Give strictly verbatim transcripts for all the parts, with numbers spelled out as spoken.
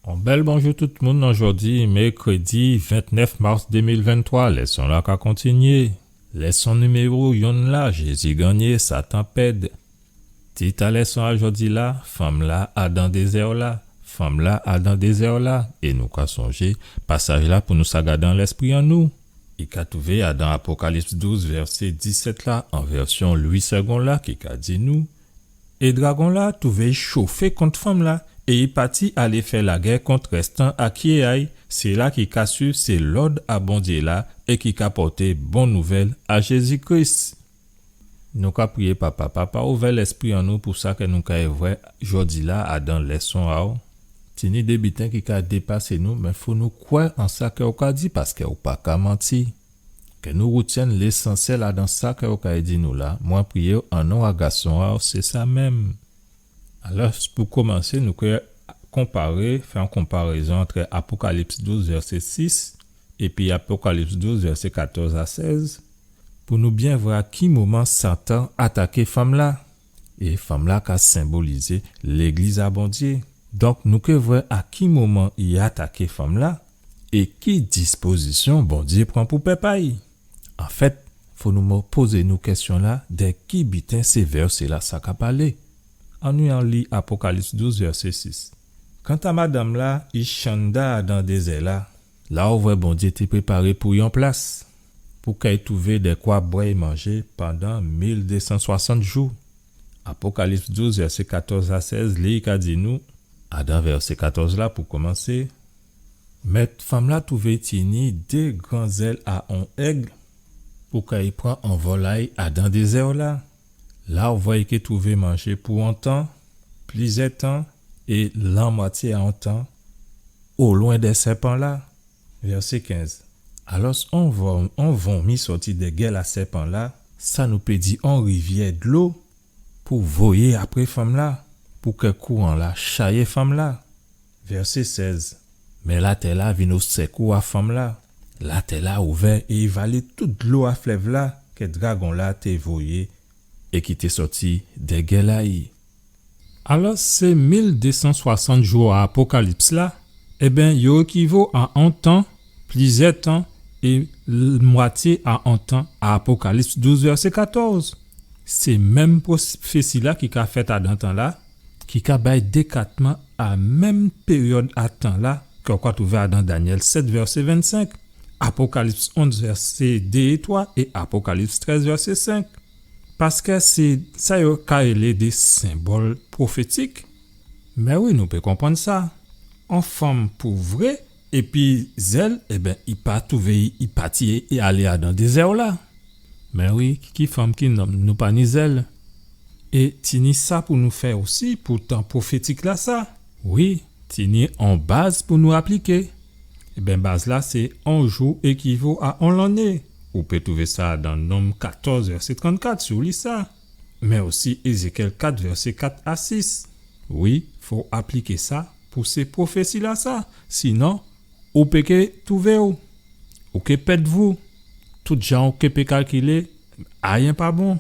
On bèl bonjou tout moun, nou jòdi mèkrédi ventnèf mas dé mil venntwa, lèson-la ka kontinyé. Lèson niméwo yonn la, Jézi gannyé, Satan pèd. Tit a lèson a jòdi-la, fanm-la adan dézè-la, fanm-la adan dézè-la, é nou ka sonjé pasaj-la pou nou sa gadé an lèspri an nou. I ka twouvé adan Apokalips douz, vèsé disèt la, an vèsyon Louis Segond la, ki ka di nou, é dragon-la twouvé i chofé kont fanm-la, é i pati alé fè lagè kont rèstan a kyé a-y, sila ki ka suiv sé lòd a Bondyé-la é ki ka pòté bon nouvèl a Jézi Kris. Nou ka priyé Papa. Papa, ouvè lèspri an nou pou sa kè nou kay vwè jòdi-la adan lèson a-w. Tini dé biten ki ka dépasé nou, mé fò nou kwè an sa kè ou ka di, paskè ou pa ka manti. Kè nou rètyenn lésansyèl adan sa kè ou kay di nou la. Mwen priyé-w an non a Gason a-w, sé sa menm. Alò, pou komansé, nou ké konparé, fè on konparézon ant Apokalips douz, vèsé sis, épi Apokalips douz, vèsé katòz a sèz, pou nou byen vwè a ki moman Satan ataké fanm-la. É fanm-la ka senbolizé Légliz a Bondyé. Donk, nou ké vwè a ki moman i ataké fanm-la, é ki dispozisyon Bondyé pran pou pèp a-y. Anfèt, fò nou mo-, pozé nou kèsyon-la, dè ki biten sé vèsé-lasa ka palé? Annou li Apokalips douz, vèsé sis. Kanta madanm-la, i chanda adan dézè-la, la ou vwè Bondyé té préparé pou-y on plas, pou kè i twouvé dèkwa bwè é manjé pandan mil dé san swasant jou. Apokalips douz, vèsé katòz a sèz, li ka di nou, adan vèsé katòz la pou komansé, mé fanm-la twouvé i tini dé gran zèl a on èg, pou kè i pran anvòl a-y adan dézè-la. La ou vwè i ké twouvé manjé pou on tan, plizyè tan, é lanmwatyé a on tan, olwen dè sèpan-la. Vèsé kenz. Alò, on von-, on vonmi sòti dè gèl a sèpan-la, sa nou pé di on rivyè dlo, pou voyé apré fanm-la, pou kè kouran-la chayé fanm-la. Vèsé sèz. Mé latè-la vin o sèkou a fanm-la. Latè-la ouvè é i valé tout dlo a flèv-la kè dragon-la té voyé é ki té sòti dè gèl a-y. Alò, sé mil dé san swasant jou a Apokalips-la, ében, yo ékivo a on tan, plizyè tan, é l-, mwatyé a on tan a Apokalips douz, vèsé katòz. Sé menm pwofési-la ki ka fèt adan tan-la, ki ka bay dékatman a menm péryòd a tan-la, kè ou ka twouvé adan Danyèl sèt, vèsé vennsenk, Apokalips onz, vèsé dé é twa, é Apokalips trèz, vèsé senk. Paskè sé sa yo ka rélé dé senbòl pwofétik. Mé wi, nou pé konprann sa. On fanm pou vré, épi zèl, ében, i pa twouvé, i pati, i alé adan dézè-la. Mé wi, ki fanm, ki nonm, nou pa ni zèl. É tini sa pou nou fè osi pou tan pwofétik-lasa. Wi, tini on baz pou nou apliké. Ében, baz-la, sé on jou ékivo a on lanné. Ou pé twouvé sa dan Nonm katòz, vèsé trannkat, si ou li sa. Mé osi Ézékyèl kat, vèsé kat a sis. Wi, fò apliké sa pou sé pwofési-lasa. Sinon, ou pé ké twouvé-w. Ou ké pèd vi-w. Tout jan ou ké pé kalkilé, ayen pa bon.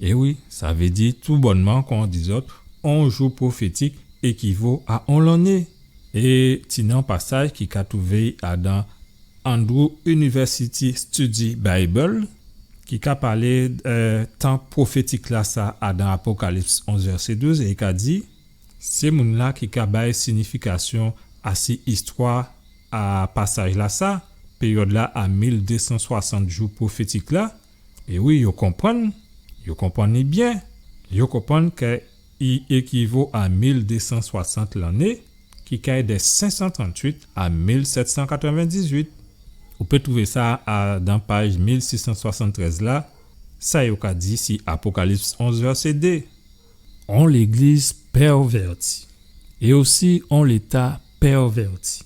É wi, sa vé di tou bònman, kon an di zòt, on jou pwofétik ékivo a on lanné. É tini on pasaj ki ka twouvé adan Andrews University Study Bible, ki ka palé, euh, tan pwofétik-lasa adan Apokalips onz vèsé douz, é i ka di, sé moun-la ki ka bay sinifikasyon asi istwa a pasaj-lasa, péryòd-la a mil dé san swasant jou pwofétik-la, é wi, yo konprann, yo konprann li byen, yo konprann kè i ékivo a mil dé san swasant lanné, ki kay dè senk san tranntuit a mil sèt san katrèvendizuit. Ou pé twouvé sa a, dan paj mil sis san swasanntrèz la, sa yo ka di si Apokalips onz vèsé dé. On légliz pèvèti, é osi on léta pèvèti.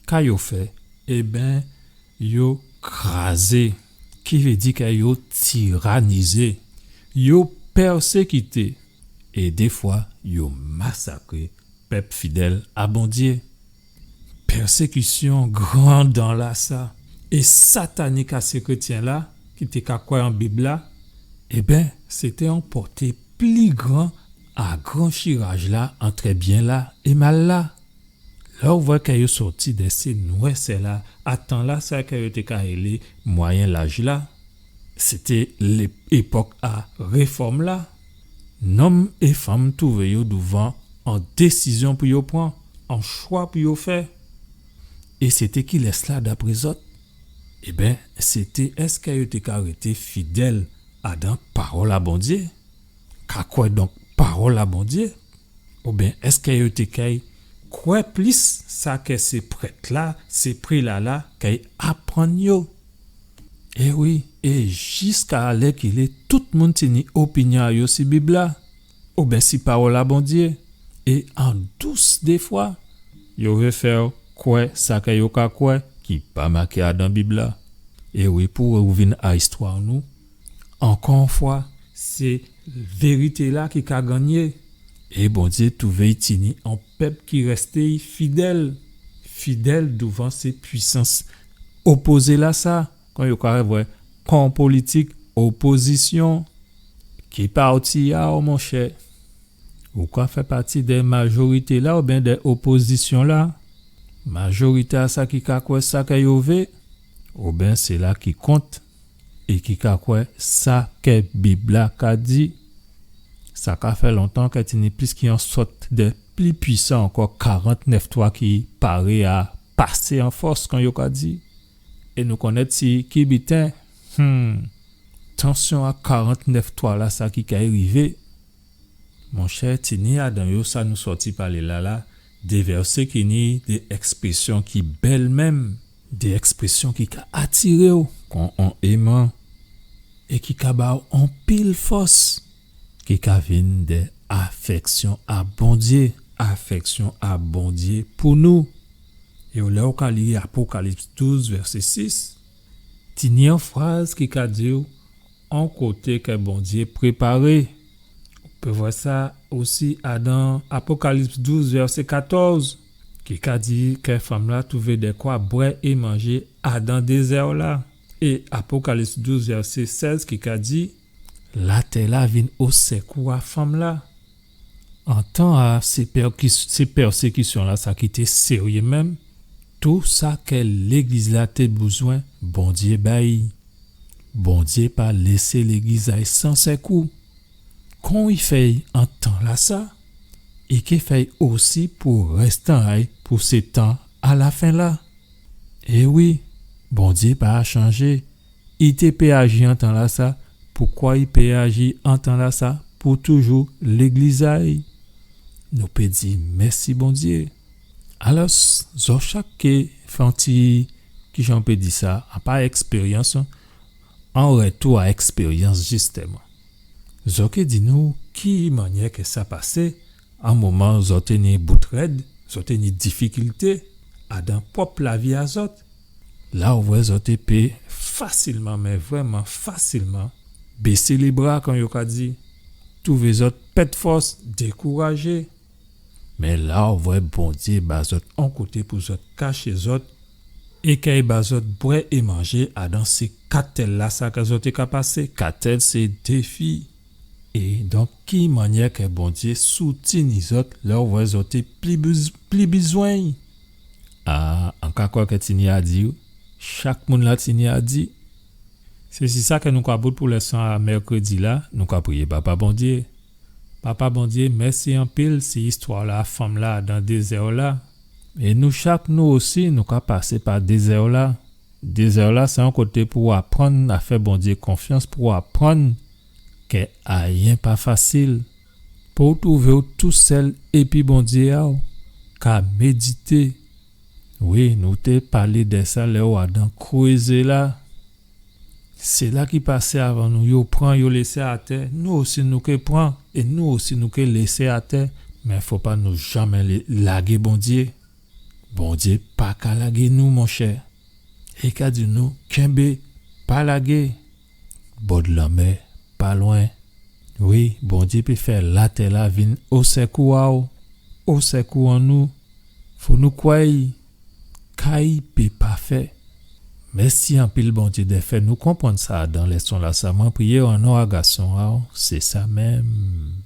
Ka yo fè? Ében, yo krazé, ki vé di kè yo tiranizé, yo pèsékité, é défwa yo masakré pèp fidèl a Bondyé. Pèsékisyon gran dan lasa é satanik a sé krétyen-la ki té ka kwè an Bib-la, ében, sété on pòté pli gran a gran chiraj-la antrè byen-la é mal-la. Lè ou vwè kè yo sòti dè sé nwèsè-la, a tan-lasa kè yo té ka rélé Mwayen Laj-la, sété lé-, épòk a réfòm-la. Nonm é fanm twouvé yo douvan on désizyon pou yo pran, on chwa pou yo fè. É sété kilès-la dapré zòt? Ében, sété èskè yo té ka rété fidèl adan pawòl a Bondyé? Ka kwè donk pawòl a Bondyé? Oubyen èskè yo té kay kwè plis sa kè sé prèt-la, sé préla-la kay aprann yo? É wi, é jiska alèkilé, tout moun tini opinyon a yo si Bib-la, oubyen si pawòl a Bondyé. É an dous défwa, yo vé fè'w kwè sa kè yo ka kwè ki pa maké adan Bib-la. É wi, pou ou vin a istwa nou, ankò on fwa, sé vérité-la ki ka gannyé. É Bondyé twouvé i tini on pèp ki rèsté fidèl, fidèl douvan sé pwisans opozé-lasa, kon yo ka vwè, kan politik, opozisyon, ki pati a'w, monchè? Ou ka fè pati dè majorité-la oubyen dè opozisyon-la? Majorité a sa ki ka kwè sa kè yo vé, oubyen séla ki kont é ki ka kwè sa kè Bib-la ka di? Sa ka fè lontan kè tini plis ki on sòt dè pli pwisan ankò, karant-nèf twa ki paré a pasé an fòs, kon yo ka di. É nou konnèt si ki biten, hmm, tansyon a karant-nèf twa-lasa ki kay rivé. Monchè, tini adan yo sa nou sòti palé la la, dé vèsé ki ni dé èksprésyon ki bèl menm, dé èksprésyon ki ka atiré'w kon on éman, é ki ka ba'w onpil fòs, ki ka vin dè afèksyon a Bondyé, afèksyon a Bondyé pou nou. É lè ou ka li Apokalips douz, vèsé sis, tini on fraz ki ka di'w, on koté kè Bondyé préparé. Ou pé vwè sa osi adan Apokalips douz, vèsé katòz, ki ka di kè fanm-la twouvé dèkwa bwè é manjé adan dézè-la. É Apokalips douz, vèsé sèz, ki ka di, latè-la vin o sékou a fanm-la. An tan a sé pèrkis-, sé pèsékisyon-lasa ki té séryé menm, tou sa kè légliz-la té bizwen, Bondyé ba'y. Bondyé pa lésé légliz a'y san sékou. Kon i fè'y an tan-lasa, i ké fè'y osi pou rèstan a'y pou sé tan a lafen-la. É wi, Bondyé pa chanjé. I té pé aji an tan-lasa, poukwa i pé aji an tan-lasa pou toujou légliz a'y? Nou pé di mèsi Bondyé. Alò, zò chak ké fè on ti, kijan pé di sa, a pa èkspéryans, an rètou a èkspéryans, jistèman. Zò ké di nou ki mannyè kè sa pasé, an moman zò té ni bout rèd, zò té ni difikilté adan pwòp lavi a zòt. La ou vwè zò té pé fasilman, mé vrèman fasilman, bésé lé bra, kon yo ka di, twouvé zòt pèd fòs, dékourajé. Mé la ou vwè Bondyé ba zòt on koté pou zòt kaché zòt, é kè i ba zòt bwè é manjé adan sé katèl-lasa kè zòt té ka pasé. Katèl sé défi. É donk, ki mannyè kè Bondyé soutni zòt lè ou vwè zòt té pli biz-, pli bizwen? A, an ka kwè kè tini a di, chak moun-la tini a di. Sé si sa kè nou ka bout pou lèson a mèkrédi-la, nou ka priyé Papa Bondyé. Papa Bondyé, mèsi anpil si istwa-la, fanm-la, dan dézè-la. É nou chak, nou osi, nou ka pasé pa dézè-la. Dézè-la, sé on koté pou aprann a fè Bondyé konfyans, pou aprann kè ayen pa fasil. Pou ou twouvé'w tousèl épi Bondyé a'w, ka médité. Wi, nou té palé dè sa lè ou adan krézé-la. Séla ki pasé avan nou, yo pran, yo lésé atè, nou osi nou ké pran, é nou osi nou ké lésé atè, mé fò pa nou janmé lé-, lagé Bondyé. Bondyé pa ka lagé nou, monchè. I ka di nou, kenbé, pa lagé. Bòd lanmè pa lwen. Wi, Bondyé pé fè latè-la vin o sékou a'w, o sékou an nou. Fò nou kwè'y, ka i pé pa fè. Mèsi anpil, Bondyé, dè fè nou konprann sa dan lèson-lasa. Mwen priyé an non a Gason a'w, sé sa menm.